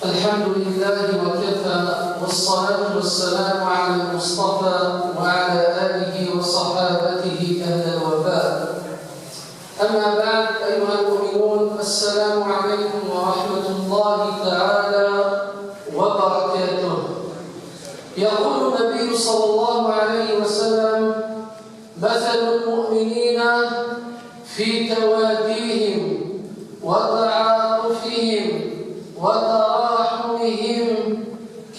الحمد لله وكفى، والصلاة والسلام على المصطفى وعلى آله وصحابته أهل الوفاء. أما بعد، أيها المؤمنون، السلام عليكم ورحمة الله تعالى وبركاته. يقول النبي صلى الله عليه وسلم: مثل المؤمنين في تواديهم وتعاطفهم وتراحمهم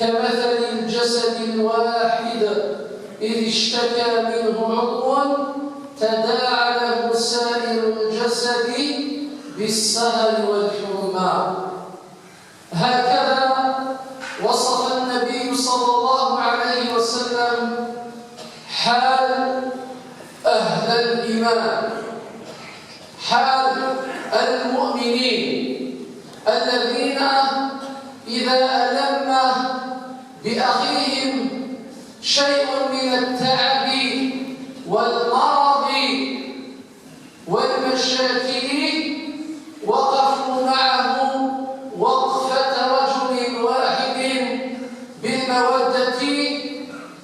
كمثل الجسد الواحد، إذ اشتكى منه عضو تداعى له سائر الجسد بالسهر والحمى. هكذا وصف النبي صلى الله عليه وسلم حال أهل الإيمان، حال المؤمنين الذين إذا ألم بأخيهم شيء من التعب والمرض والمشاكل وقفوا معه وقفة رجل واحد بالمودة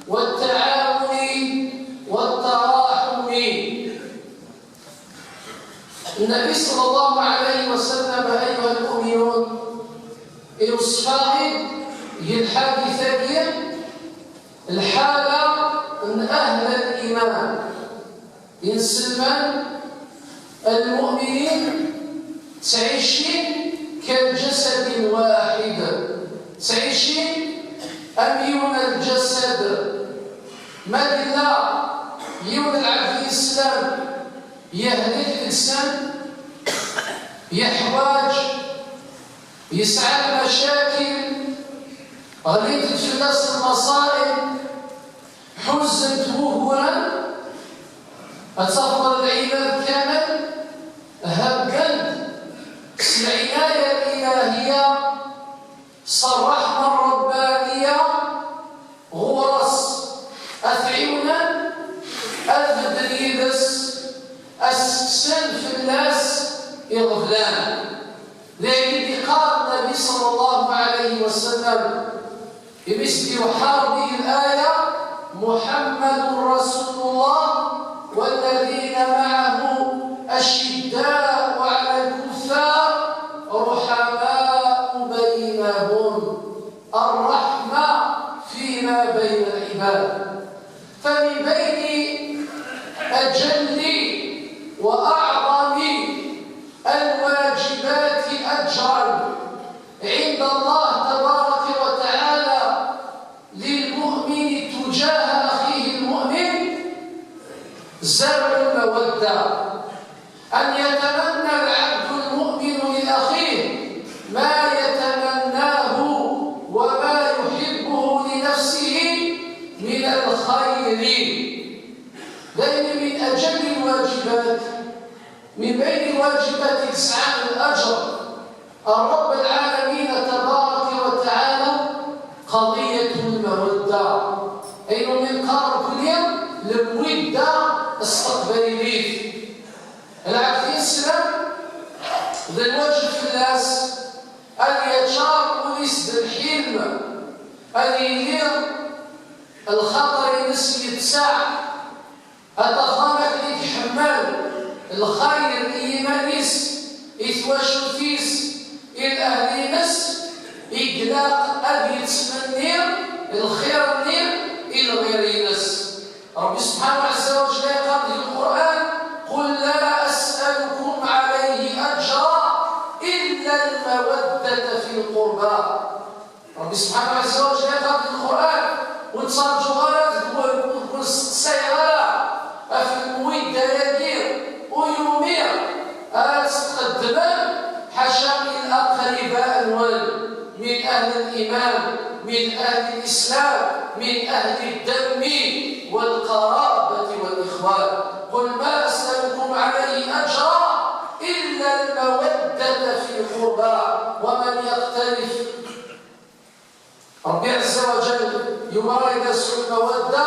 والتعاون والتراحم. النبي صلى الله عليه وسلم، أيها المؤمنون، يوصفاغد الحادثة، الحالة أن أهل الإيمان ينسلمان المؤمنين تعيشين كالجسد الواحد، تعيشين أميون الجسد. ما لا يون العبد الإسلام يهلك الإنسان، يحواج، يسعى المشاكل، غادي تتفلس المصائب، حزن وهورا، أتفضل العباد كامل هبا العناية الإلهية، الرحمة الربانية، غرس أثعونا أذدريدس السن في الناس إغفلان. لأن قال النبي صلى الله عليه وسلم بمثل حربه الآية: محمد رسول الله والذين معه أشداء على الكفار رحماء بينهم، الرحمة فيما بين العباد. فمن بين أجل وأعظم الواجبات أجرا عند الله تبارك وتعالى للمؤمن تجاه أخيه المؤمن زرع المودة، أن يتمنى العبد المؤمن لأخيه ما يتمناه وما يحبه لنفسه من الخير. لأن من أجل الواجبات، من بين واجبات إسعاد الأجر الرب العالمين تبارك وتعالى قضية المودة. أي من قرار كل يوم المودة استقباليت العبد الإسلام ذا الواجب في الناس أن يجار وليس الحلم، أن يدير الخطر ينس يتسع أتفهمك ليك حمال الخير الإيمانيس إثواشوتيس الأهلينس إقلاق أبي تسمنير الخير النير الغيرينس. ربي سبحانه عز وجل قال في القرآن: قل لا أسألكم عليه أجرا إلا المودة في القربى. ربي سبحانه عز وجل قال في القرآن: وتصرجوا غلط تقول سيغلا في المودة يدير ويومير أتقدم حاشا من الأقرباء الول، من أهل الإيمان، من أهل الإسلام، من أهل الدم والقرابة والإخوان. قل ما أسألكم عليه أجرا إلا المودة في القربى ومن يقترف. ربي عز وجل يمارس المودة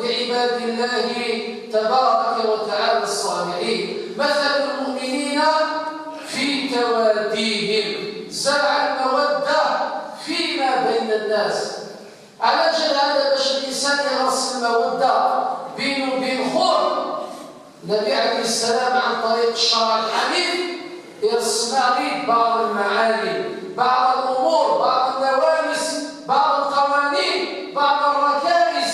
لعباد الله تبارك وتعالى الصالحين. مثل المؤمنين في تواديهم، زرع المودة السلام عن طريق الشرع الحنيف يرسم بعض المعاني، بعض الأمور، بعض النوامس، بعض القوانين، بعض الركائز.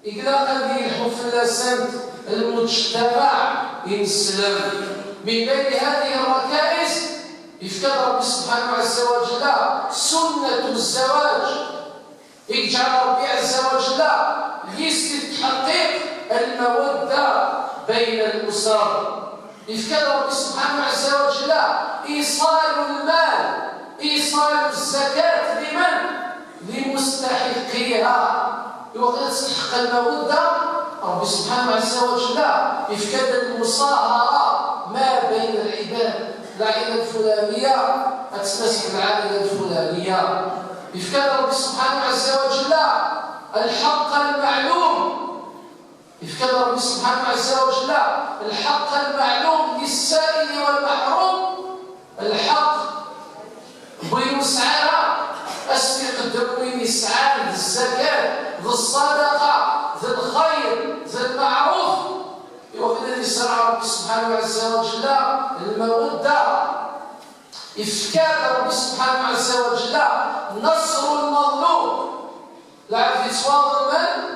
إغلاق هذه الحفلة سنت المجتمع ينسلم. من بين هذه الركائز يفترض ربي سبحانه عز وجل سنة الزواج. يجعل ربي عز وجل لتحقيق المودة بين الأسر. يفترض ربي سبحانه عز وجل إيصال المال، إيصال الزكاة لمن؟ لمستحقيها. وقت تستحق المودة ربي سبحانه عز وجل يفكد المصاهرة ما بين العباد. العائلة الفلانية تتمسك العائلة الفلانية. يفكد ربي سبحانه عز وجل الحق المعلوم. يفكد ربي سبحانه عز وجل الحق المعلوم للسائل والمحروم. الحق بين سعارة أستقدم وين يسعى الزكاة، ذي الصدقة، ذي الخير، ذي المعروف. وقت الذي سرع ربي سبحانه عز وجل المودة. إفكاد ربي سبحانه عز وجل نصر المظلوم. العبد يتواضع من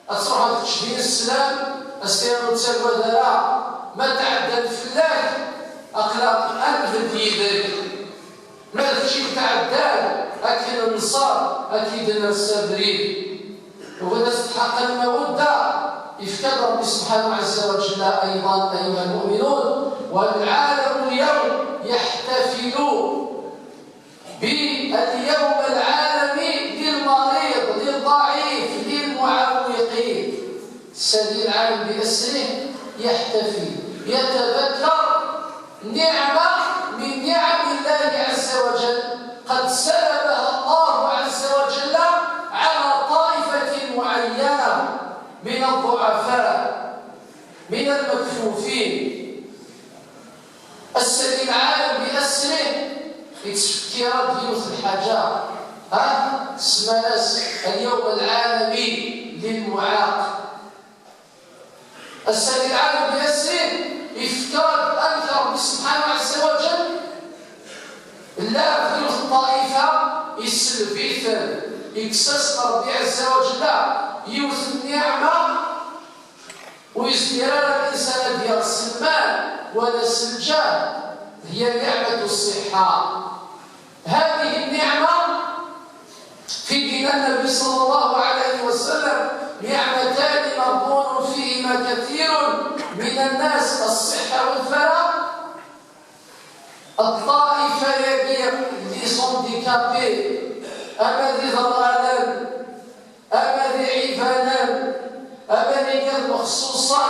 أتروح تشبين السلام أستيرو تسلوى ذرا ما تعدى الفلاح أخلاق ألف بيدك ما تشي تعدى أكيد النصار أكيد السابرين. وغدا تستحق المودة. يفتدى ربي سبحانه عز وجل أيضا أيها المؤمنون. والعالم اليوم يحتفل باليوم العالمي للمريض، للضعيف، للمعوقين. سيد العالم بأسره يحتفل، يتذكر نعمة من نعم الله عز وجل قد سلبها الله عز وجل على طائفة معينة من الضعفاء، من المكفوفين. السيد العالم بأسره يتفكر ديوث الحاجة. ها سماناس اليوم العالمي للمعاق. السيد العالم بأسره يفترض أنكر ربي سبحانه عز وجل لا في الطائفة يسلبيثا يكسس ربي عز وجل يوث النعمة ويزدير الإنسان ديال السلمان ولا السلجان. هي نعمة الصحة. هذه النعمة في دين النبي صلى الله عليه وسلم نعمتان مغبون فيهما كثير من الناس، الصحة والفراغ. الطائفة يبيع les handicapés، أما ذي ضلالا، أما ذي عفانا، أما ذي كان مخصوصا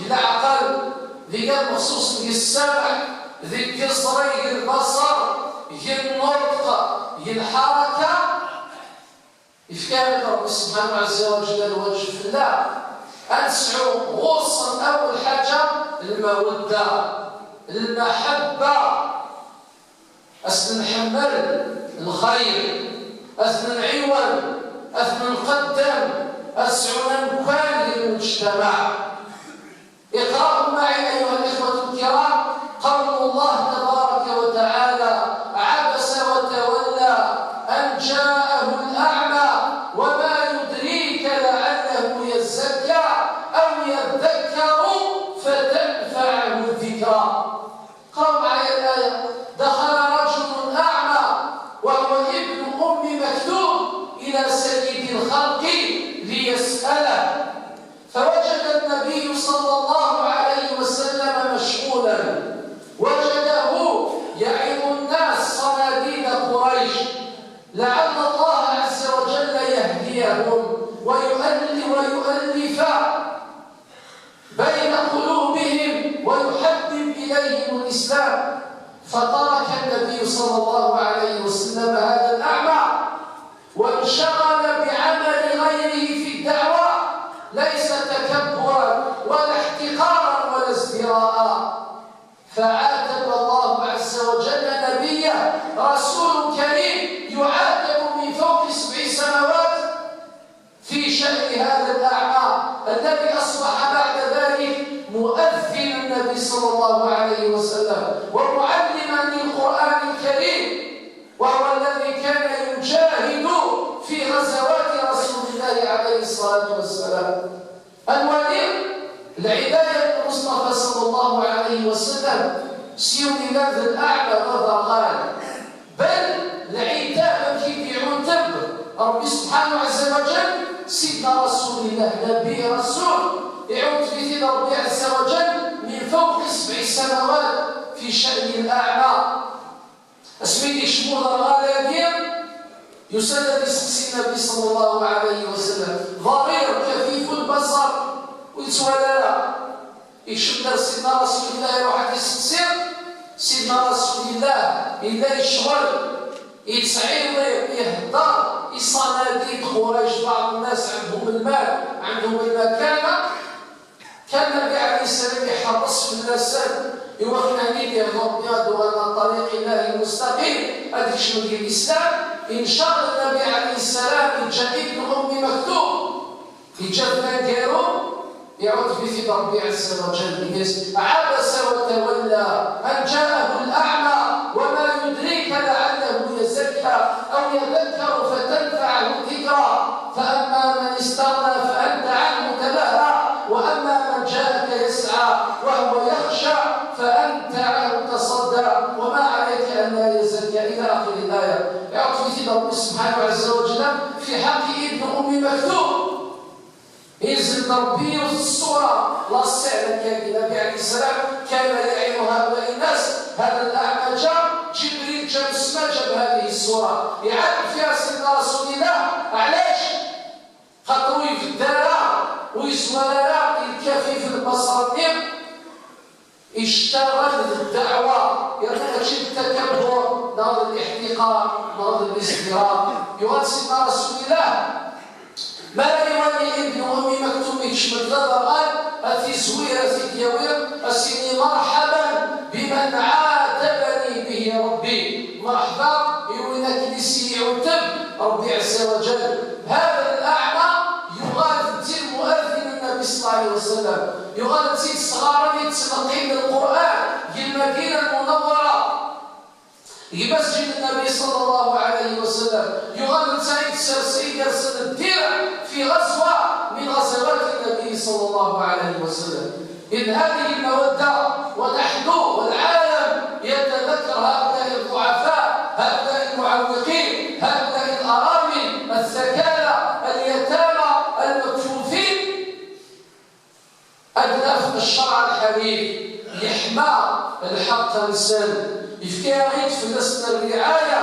العقل، ذي كان مخصوص السمع، ذي الكسر، البصر، النطق، الحركة. إفكار ربي سبحانه عز وجل الوجه في الله أنسعوا غوصا. أول حاجة المودة، المحبة، أسن نحمل الخير، أسن نعيون، أسن نقدم، أسعنا نكان للمجتمع. اقرأوا معي أيها الإخوة الكرام قول الله تبارك وتعالى: عبس وتولى أن جاءه الأعمى وما يدريك لعله يزكى أو يذكر فتنفعه الذكرى. اقرأوا معي الآية. دخل رجل أعمى وهو ابن أم مكتوم إلى سيد الخلق ليسأله، فوجد النبي صلى الله عليه وسلم مشغولا، وجده يعظ الناس صناديد قريش لعل الله عز وجل يهديهم ويؤلف بين قلوبهم ويحبب إليهم الإسلام. فترك النبي صلى الله عليه وسلم هذا الأعمى وانشغل بعمل غيره في الدعوة، ليس تكبرا ولا احتقارا ولا ازدراء. فعاتب الله عز وجل نبيه، رسول كريم يعاتب من فوق 7 سنوات في شأن هذا الأعمى الذي أصبح بعد ذلك مؤذن النبي صلى الله عليه وسلم، ومعلما للقرآن الكريم، وهو الذي كان يجاهد في غزوات رسول الله عليه الصلاة والسلام. الولي العباية المصطفى صلى الله عليه وسلم سيوني ذا الأعلى وذا، بل العتاب كيف يعتب ربي سبحانه عز وجل. سيدنا رسول الله نبي رسول يعود في ربي عز وجل من فوق 7 سنوات في شأن الأعمى. اسميني شمول الغالية يسلم سقسي النبي صلى الله عليه وسلم، ضرير كفيف البصر ويتولى يشمل سيدنا رسول الله يروح يسقسي سيدنا رسول الله إلا يشغل يتعيط يهدر الصناديد قريش. بعض الناس عندهم المال عندهم المكانة، كان النبي عليه السلام يحرص في الناس يوقنا نيدي يغضب على طريق الله المستقيم. هذيك شنو ديال الإسلام. إن شاء الله النبي عليه السلام يجا ابن أم مكتوم يجا ديالو يعود في ربي عز وجل. عبس وتولى أن جاءه الأعمى وما يدريك لعله يزكى أو يذكر فتنفعه الذكرى. فأما من استغنى فأنت عنه تلهى، وأما من جاءك يسعى وهو يخشى فأنت عنه تصدى، وما عليك ألا يزكى، إلى آخر الآية. يعود في ربي سبحانه عز وجل في حق ابن أم مكتوم ينزل ربي في الصورة لا السعر. كان النبي عليه السلام كان يعين هؤلاء الناس. هذا الأعمى جاء جبريل جاب السماء جاب هذه الصورة يعاتب فيها سيدنا رسول الله. علاش؟ خاطر في الدارة ويسوى الكفيف البصر اشتغل الدعوة، يرتكب التكبر، نهض الاحتقار، نهض الازدراء. يقال سيدنا رسول الله ما لا يولي ابن أم مكتوم يشمل قال أتي زويرة دياوير أسيني مرحبا بمن عاتبني به ربي. مرحبا يولينا كنيسي يعتب ربي عز وجل. هذا الأعمى يغالب المؤذن النبي صلى الله عليه وسلم، يغالب الصغار يتلقين القرآن في المدينة المنورة في مسجد النبي صلى الله عليه وسلم. يغالب سعيد السرسي يرسل الدرع في غزوة من غزوات النبي صلى الله عليه وسلم. إن هذه المودة، ونحن والعالم يتذكر هؤلاء الضعفاء، هؤلاء المعوقين، هؤلاء الأرامل، الثكالى، اليتامى، المكفوفين. أدنى في الشرع الحديث يحمى الحق الإنسان يفكر في الناس الرعاية.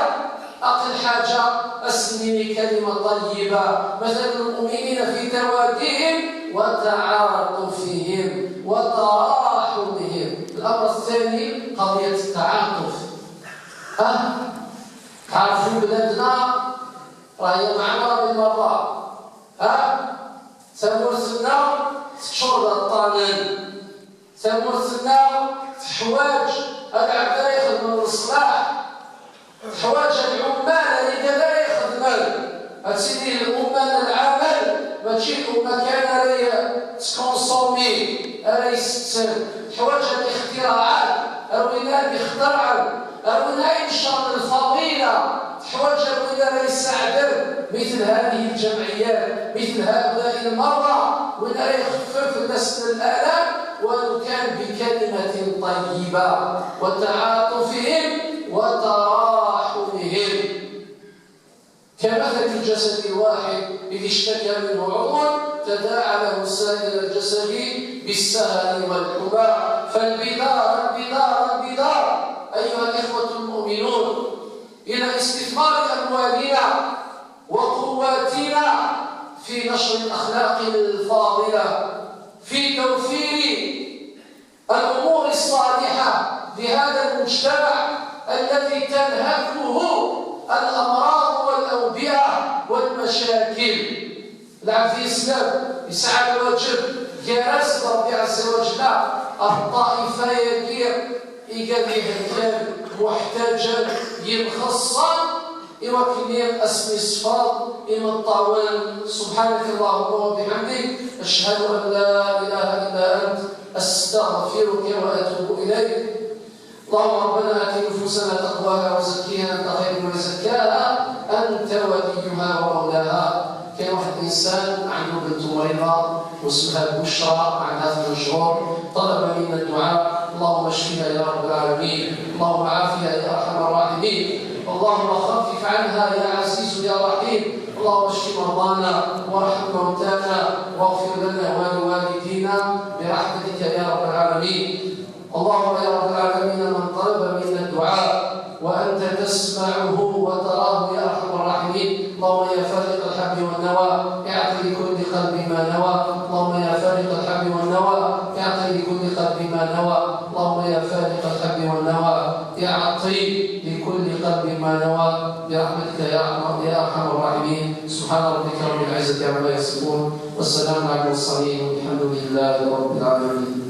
أقل حاجة أسمي كلمة طيبة، مثل المؤمنين في توادهم وتعاطفهم وتراحمهم. الأمر الثاني قضية التعاطف. تعرفوا بلادنا راهي معمرة بالمرة. تمرسنا تشرب الطانين، تمرسنا تحواج العبد لا يخدم الإصلاح، حواج العمال اللي لا يخدمون. هادشي الأمة العمل ماشي الأمة كان راهي تكونسومي راهي يستن. حواج الاختراعات روينا يخترعوا، روينا ينشر الفضيلة، حواج روينا راه يساعدن مثل هذه الجمعيات، مثل هؤلاء المرضى، وين راه يخفف الناس من الآلام ولو كان بكلمة طيبة وتعاطفهم وتراحمهم. كمثل الجسد الواحد إذ اشتكى منه عضو تداعى له سائر الجسد بالسهر والحمى. فالبدار البدار البدار أيها الإخوة المؤمنون إلى استثمار أموالنا وقواتنا في نشر الأخلاق الفاضلة، في توفير الأمور الصالحة لهذا المجتمع الذي تنهكه الأمراض والأوبئة والمشاكل. العبد الإسلام يسعى الواجب جالس ربي عز وجل الطائفة يدير إيجابيه كان محتاجا ينخصا إوكلي أسمي الصفات إما الطاول. سبحانك اللهم وبحمدك أشهد أن لا إله إلا أنت أستغفرك وأتوب. إليك. اللهم ربنا آت نفوسنا تقواها وزكيها، أنت خير من زكاها، أنت وليها ومولاها. كان واحد الإنسان عنده بنت مريضة واسمها بشرى، عندها 8 شهور، طلب منا الدعاء. اللهم اشفها يا رب العالمين، اللهم عافها يا أرحم الراحمين، اللهم خفف عنها يا عزيز يا رحيم. اللهم اشف مرضانا وارحم موتانا واغفر لنا ولوالدينا برحمتك يا رب العالمين. اللهم يا رب العالمين، من طلب منا الدعاء وأنت تسمعه وتراه يا أرحم الراحمين، اللهم يا فالق الحب والنوى، اعطي لكل قلب ما نوى. اللهم يا فالق الحب والنوى، اعطي لكل قلب ما نوى. اللهم يا فالق الحب والنوى، اعطي لكل قلب ما نوى برحمتك يا أرحم الراحمين. سبحان ربك رب العزة عما يصفون، والسلام على المرسلين، والحمد لله رب العالمين.